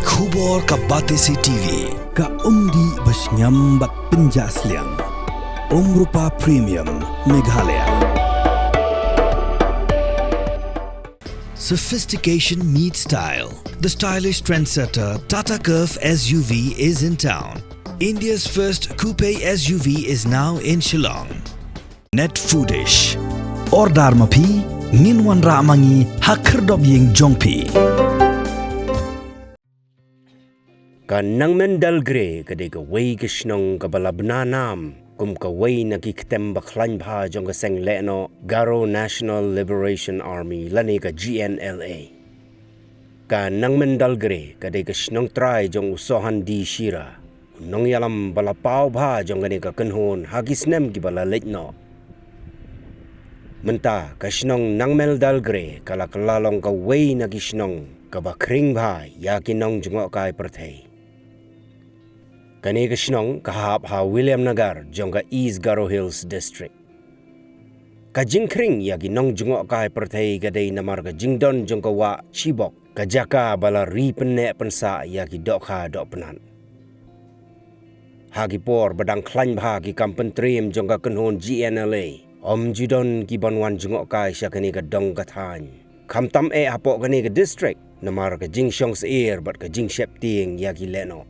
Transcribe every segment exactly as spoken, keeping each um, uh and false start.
Khubor ka Batesi T V, ka umdih ba shngiam bad pynjah sliang. Umrupa Premium, Meghalaya. Sophistication meets style. The stylish trendsetter Tata Curvv S U V is in town. India's first coupe S U V is now in Shillong. Net Foodish. Order ma phi, ngin wanrah ma ngi ha khyrdop ïing jong phi. Ka Nangmen Dalgre ka dei kawei ka shnong kaba la bna nam kum kawei na ki ktem ba khlaiñ bha jong ka seng lehnoh Garo National Liberation Army lane ka G N L A. Ka Nangmen Dalgre ka dei ka shnong trai jong u Sohan D Shira, u nongïalam ba la paw bha jong kane ka kynhun ha ki snem kiba la leit noh. Mynta ka shnong Nangmen Dalgre ka la kylla long kawei na ki shnong kaba khring bha ïa ki nongjngohkai pyrthei. Kane ka shnong ka hap ha Williamnagar jong ka East Garo Hills District. Ka jingkhring ïa ki nongjngohkai pyrthei ka dei namar ka jingdon jong ka wah Chibok, ka jaka ba la ri pynneh pynsah ïa ki dohkha dohpynat. Ha ki por ba dang khlaiñ bha ki kam pyntriem jong ka kynhun G N L A, ym ju don ki ban wan jngohkai sha kane ka dong ka thaiñ, khamtam eh hapoh kane ka district, namar ka jingshong syier bad ka jingsheptieng ïa ki lehnoh.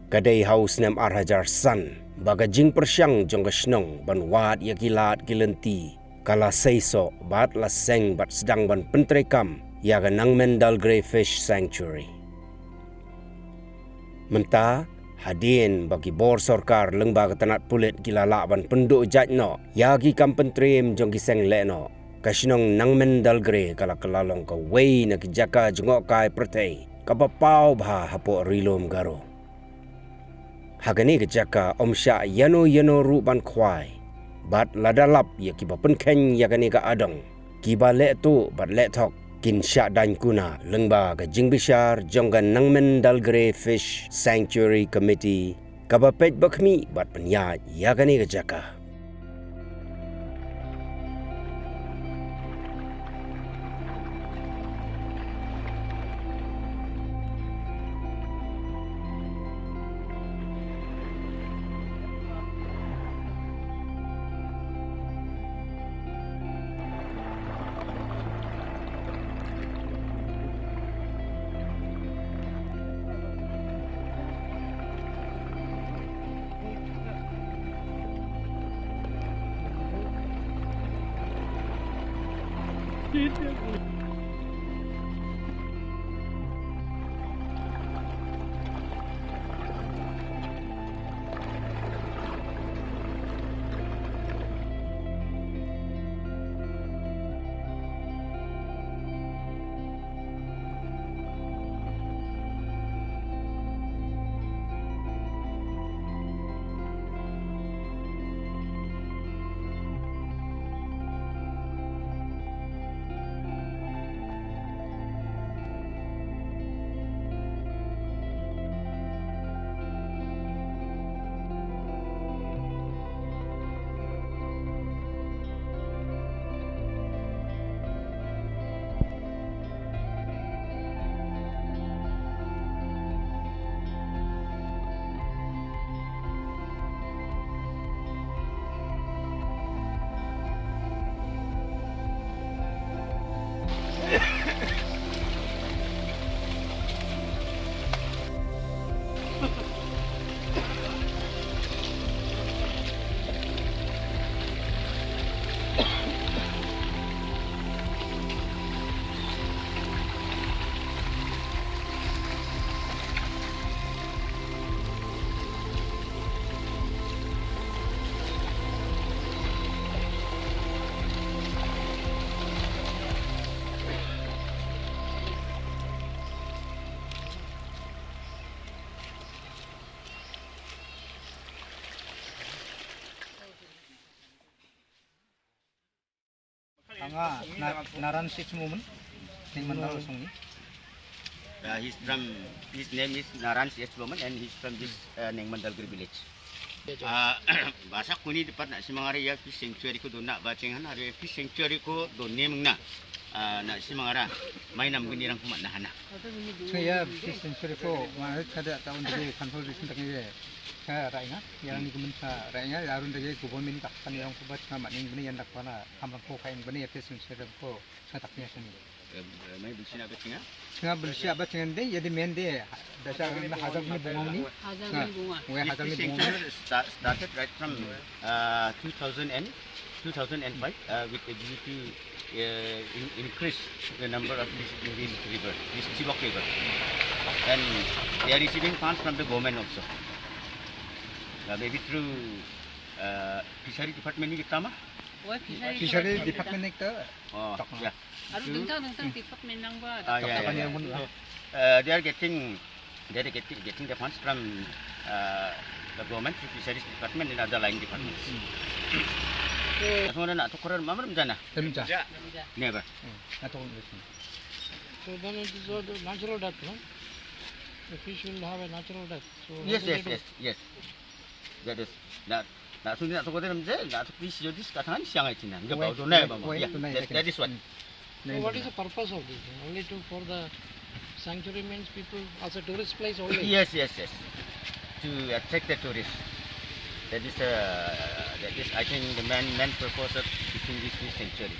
Ka dei ha u snem ar hajar san ba ka jingpyrshang jong ka shnong ban wad ïa ki lad ki lynti ka la seisoh bad la seng bad sdang ban pyntreikam ïa ka Nangmen Dalgre Fish Sanctuary. Mynta, hadien ba ki bor sorkar lyngba ka tnat pulit ki la lah ban pynduh jait noh ïa ki kam pyntriem jong ki seng lehnoh, ka shnong Nangmen Dalgre ka la kylla long kawei na ki jaka jngohkai pyrthei kaba paw bha hapoh Ri Lum Garo. Ha kane ka jaka ym shah ïano ïano ruh ban khwai, bad lada lap ïa kiba pynkheiñ ïa kane ka adong, kiba leh tuh bad leh thok kin shah daiñ kuna lyngba ka jingbishar jong ka Nangmen Dalgre Fish Sanctuary Committee, kaba peit ba khmih bad pynïaid ïa kane ka jaka. Anga Na-, Naran Six Moment, Nengmandal Songni. Uh, he's from, his name is Naran Six Moment and he's from this, uh, Nengmandalgre village. Uh, basa kuni dapat nak simangari ya fish sanctuary ko dona bacing han hari fish sanctuary ko doni mengna. Ah, na shi mangara, mai nam gini rang kumat na hana. Sngewbha ïa phi sngewsih ko, ma ka da ta un de consultation tak ne. Ka rai nga, ïa ni kumen ka rai nga, ïa run de government tak kan ïa rang kubat ka ma ning bini ïa dak pana, kam rang ko kain bini ïa phi sngewsih ko, ka tak ne sini. Eh, eh, mai bisi na betinga? Sngewbha bisi ba sngewbha de, ïa de men de, da sa na hajar ni bunga ni. Hajar ni bunga. Weh, hajar ni bunga. This thing sta-, started right from, uh, two thousand and two thousand and five, uh, with a view to, uh, in-, increase the number of fish in this river, this Chibok River. And they are receiving funds from the government also. Uh, maybe through, uh, fishery department ni kita mah? Oh, fishery department ni kita. Oh, yeah. Aru dingtang dingtang department nang ba. Ah, yeah, yeah, yeah. So, uh, they are getting They are getting, getting the funds from, uh, the government, through fisheries department and other line departments. Hmm. So, na tok koran mamar mjana? Mja. Never. Hmm. Na tok. So then it is a natural death, no? The fish will have a natural death. So what do they do? Yes, yes, yes, yes. That is, that Na sung na sung ko dem je, na sung pis yo dis ka tang siang ai tina. Ga ba do na ba ma. Yeah, that, that is what. So what is the purpose of this? Only to, for the sanctuary means people as a tourist place only? Yes, yes, yes. To attract the tourists. That is, uh, that is, I think, the main, main purpose of keeping this, this sanctuary.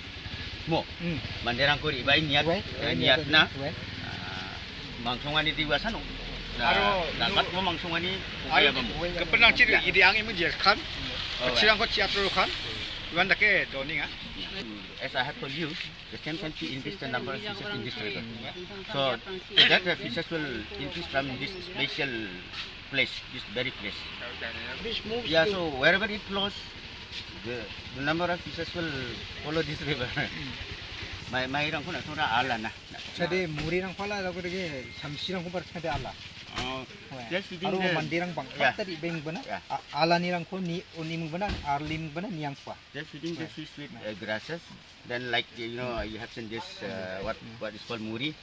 Mo. Manderang ko ri bai niat, eh, niat na. Ah, Mangsong ani di wasan. Na, na kat mo mangsong ani. Ayo, kepenang ciri idi ang imu jerkan. Cirang ko ciat kan. Iwan dake doning ah. As I have told you, the same time to increase the number of fishes in this river. So that the fishes will increase from this special place, this very place. Which moves. Yeah, so wherever it flows, the, the number of fishes will follow this river. Mai, mai rang ko na sura ala na. Chade muri rang pala da ko de samsi rang ko bar chade ala. Oh, just within the, aro mandi rang bang. Yeah. Tadi beng bana. Yeah. Ala ni rang ko ni oni mung bana, arli mung bana ni ang kwa. Just within the sweet, sweet, uh, grasses. Then, like, you know, you have seen this, uh, what, what is called muri.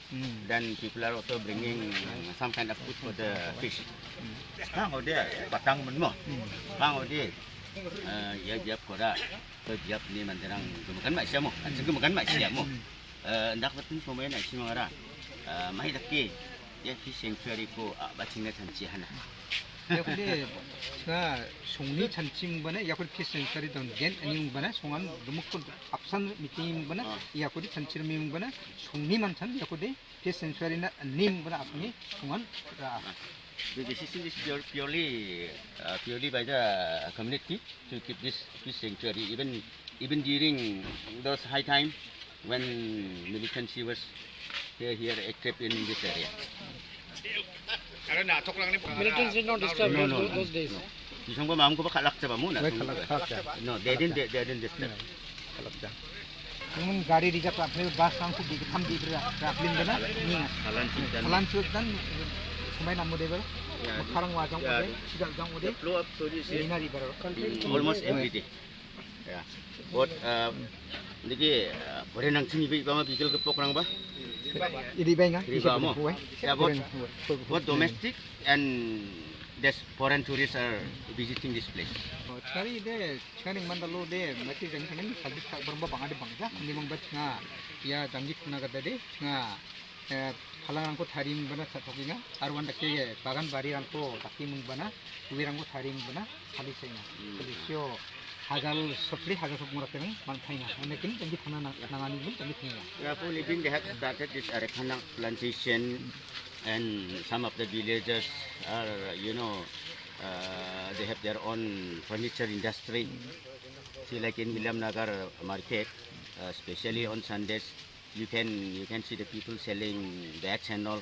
Then people are also bringing some kind of food for the fish. Hang ode patang men mo. Hang ode, uh, ya jap kora. To jap ni manderang gemakan mak siamo. Anjing gemakan mak siamo. Eh, ndak betul semua nak simang ara. Eh, mai dake. Ya fish sanctuary ko, ah, bacing na chanci hana. Ya ko de, nga sungni chanci mung bana, ya ko de fish sanctuary don gen ani mung bana, sungan gemuk ko apsan meeting mung bana, ya ko de chanci mung bana, sungni man chan, ya ko de fish sanctuary na ani mung bana apni, sungan ra. The decision is pure-, purely, uh, purely by the community to keep this fish sanctuary. Even, even during those high time when militancy was here, here active in this area. Militants did not disturb those, those days. Isong ba mam ko ba khalak sa ba mo na. No, they didn't, they, they didn't disturb. Khalak sa. Mun gari reserve rap le bus ang ko bi tham bi bra rap lin bana ni. Salan chutan. Salan chutan. Sumai namu de bra. Makarang wajang ude, sidal jang ude. Flow up to this is almost every day. Yeah. But, uh, lagi, uh, bore nang chini bi ba ma bigel ke pok nang ba. Idi bai nga. Idi ba mo. Yeah, but, but domestic and this foreign tourists are visiting this place. Chari de, chari mandalo de, mati jang chari, sajit tak beremba bang ade bang ja, ni mang bat nga, ya jangit na kata de, nga, eh, phalang rang ko thari mung bana sa thoki nga, arwan dake bagan bari rang ko daki mung bana, wi rang ko thari mung bana, thali sai nga. Thali sio, hajar sopli, hajar sop mura keng, man thai nga. Ane kin jangit na, na, nangani mung jangit nga. Yeah, for living they have started this areca nut plantation. And some of the villages are, you know, uh, they have their own furniture industry. See, like in Williamnagar market, uh, especially on Sundays, you can, you can see the people selling bags and all.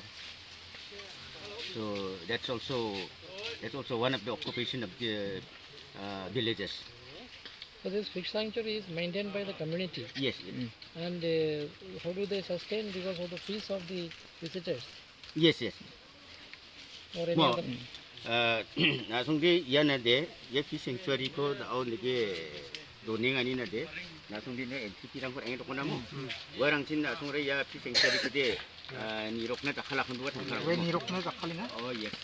So that's also, that's also one of the occupation of the, uh, villages. So this fish sanctuary is maintained by the community? Yes, yes. And, uh, how do they sustain because of the fees of the visitors? Yes, yes. Or any other? Uh, na sung de ya na de, ya fish sanctuary ko da au ne ke doning ani na de, na sung de ne entity rang ko eng ko na mo. Wa rang chin na sung re ya fish sanctuary ko de, uh, ni rok na takhalak ndu takhalak. Ni rok na takhalak na? Oh, yes.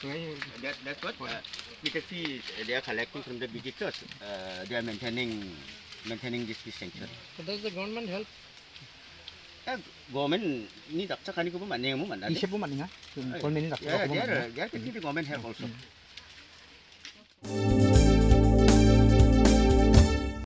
That, that's what, uh, kita see, they are collecting from the visitors. Uh, they are maintaining, maintaining this fish sanctuary. So does the government help? Eh, government ni dak chakani ko man ne mo man da. Ni sep mo man nga. Government ni dak. Yeah, yeah, yeah, yeah, government help also.